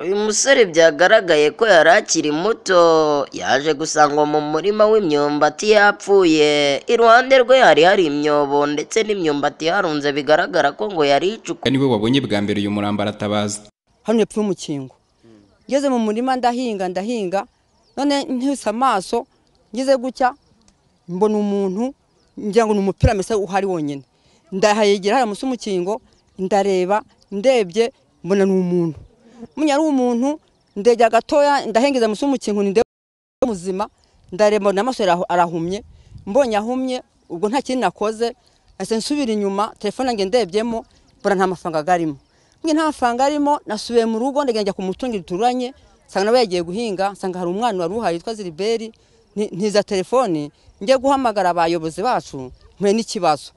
Uyu musore byagaragaye ko yari akiri muto, yaje gusangwa mu murima w'imyumbati yapfuye. Iruhande rwe hari hari imyobo ndetse n'imyumbati yarunze, bigaragara ko ngo yari icukuye. Niwe wabonye bwa mbere uyu murambo aratabaza. Hano hepfo y'umukingo ngeze mu murima ndahinga, none ntuse amaso ngeze gutya mbona umuntu, ngira ngo ni umupira mesa uhari wonyine. Ndahayegera hariya munsi y'umukingo, ndareba, ndebye mbona ni umuntu. Munya ari umuntu, ndegera gatoya ndahengeza munsi y'umukingo, ninde muzima, ndareba mbona amaso arahumye. Mbonye ahumye, ubwo nta kintu nakoze, ese nsubira inyuma, telefone yanjye ndebyemo mbona nta mafaranga arimo. Nge nta mafaranga arimo, nasubiye mu rugo ndagenda njya ku mutungi duturanye, nsanga nawe yagiye guhinga, nsanga hari umwana wari uhari witwa Ziliberi, ntiza telefone njye guhamagara abayobozi bacu mpuye n'ikibazo.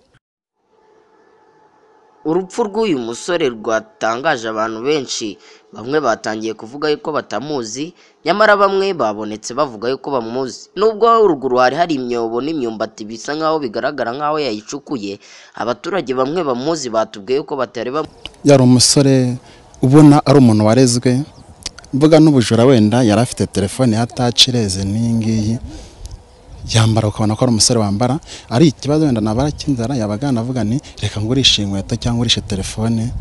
Urupfu rw'uyu musore rwatangaje abantu benshi, bamwe batangiye kuvuga yuko batamuzi, nyamara bamwe babonetse bavuga yuko bamuzi. Nubwo ruguru hari hari imyobo n'imyumbati bisa nkaho bigaragara nkaho yayicukuye, abaturage bamwe bamuzi batubwiye yuko batari Yari umusore ubona ari umuntu warezwe, mvuga n'ubujura wenda yari afite telefone ya touch ireze n'iyi ngiyi yambara, ukabona ko ari umusore wambara. Ari ikibazo wenda nabara cy'inzara yabagana avuga ni reka ngurishe inkweto cyangwa ngurishe telefone,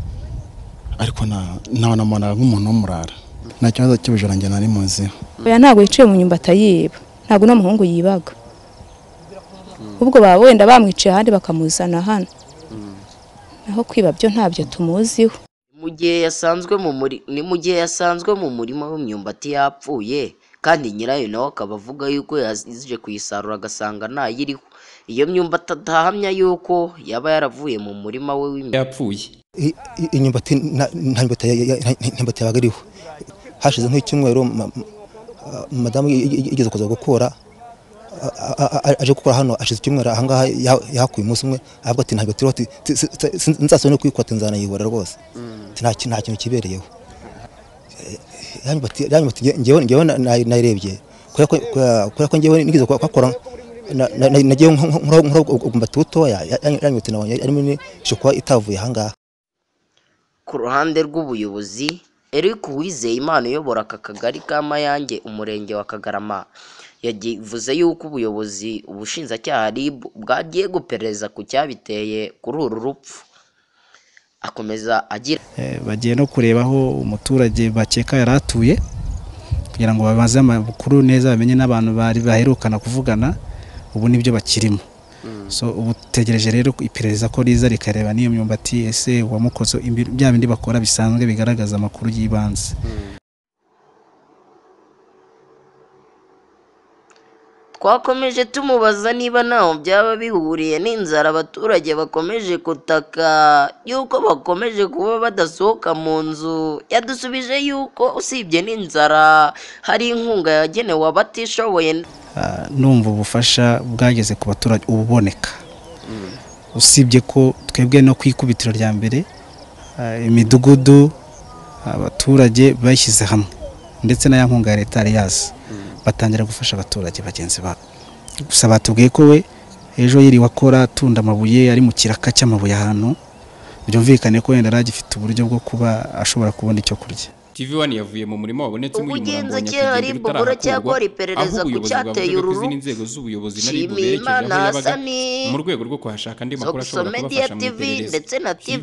ariko nabona nk'umuntu w'umurara. Nta kibazo cy'ubujura njye nari muziho. Oya, ntabwo yiciye mu nyumba atayiba, ntabwo uno muhungu yibaga, ubwo baba wenda bamwiciye ahandi bakamuzana hano, naho kwiba byo ntabyo tumuziho. Mu gihe yasanzwe mu muri ni mu gihe yasanzwe mu murima w'imyumbati yapfuye, kandi nyirayo nawe akaba avuga yuko yaje kuyisarura agasanga ntayiriho. Iyo myumbati atahamya yuko yaba yaravuye mu murima we w'imyumbati yapfuye. Imyumbati nta myumbati yabaga iriho. Hashize nk'icyumweru madamu igeze kuza gukora, aje gukora hano ashize icyumweru ahangaha yahakuye umunsi umwe, avuga ati ntabwo turiho, nzasubira no kuyikora nzanayibura rwose, nta kintu kibereyeho. Njyewe nayirebye kubera ko njyewe nigeze kuhakora, nagiye nkora umwumbati mutoya, yanyumbati nabonye ari munini, ishobora kuba itavuye ahangaha. Ku ruhande rw'ubuyobozi, Eric Uwizeyimana uyobora aka kagari ka Mayange, umurenge wa Kagarama, yavuze yuko ubuyobozi ubushinjacyaha RIB bwagiye guperereza ku cyabiteye kuri uru rupfu. Akomeza agira bagiye no kureba aho umuturage bakeka yari atuye, kugira ngo babaze amakuru neza, bamenye n'abantu bari baherukana kuvugana, ubu nibyo bakirimo. So ubu tegereje rero iperereza ko riza rikareba n'iyo myumbati, ese wamukoze bya bindi bakora bisanzwe bigaragaza amakuru y'ibanze. Twakomeje tumubaza niba ntaho byaba bihuriye n'inzara abaturage bakomeje gutaka yuko bakomeje kuba badasohoka mu nzu. Yadusubije yuko usibye n'inzara hari inkunga yagenewe abatishoboye. Numva ubufasha bwageze ku baturage ububoneka, usibye ko twebwe no kwikubitiro rya mbere imidugudu abaturage bashyize hamwe ndetse na ya nkunga ya leta yari yaza, batangira gufasha abaturage bagenzi babo. Gusa batubwiye ko we ejo yiriwe akora atunda amabuye, ari mu kiraka cy'amabuye ahantu, byumvikane ko wenda aragifite uburyo bwo kuba ashobora kubona icyo kurya. TV1 yavuye mu murima wabonetsemo uyu murambo wa Ubugenzacyaha nyakwigendera RIB buracyakora utarahakurwa, aho iperereza ku ubuyobozi cyateye bwavugaga ko uru izindi rupfu. nzego z'ubuyobozi na RIB berekeje Nshimiyimana aho yabaga Hasani, mu rwego rwo kuhashaka andi makuru Zoxo ashobora Media kubafasha mu TV iperereza. ndetse na TV.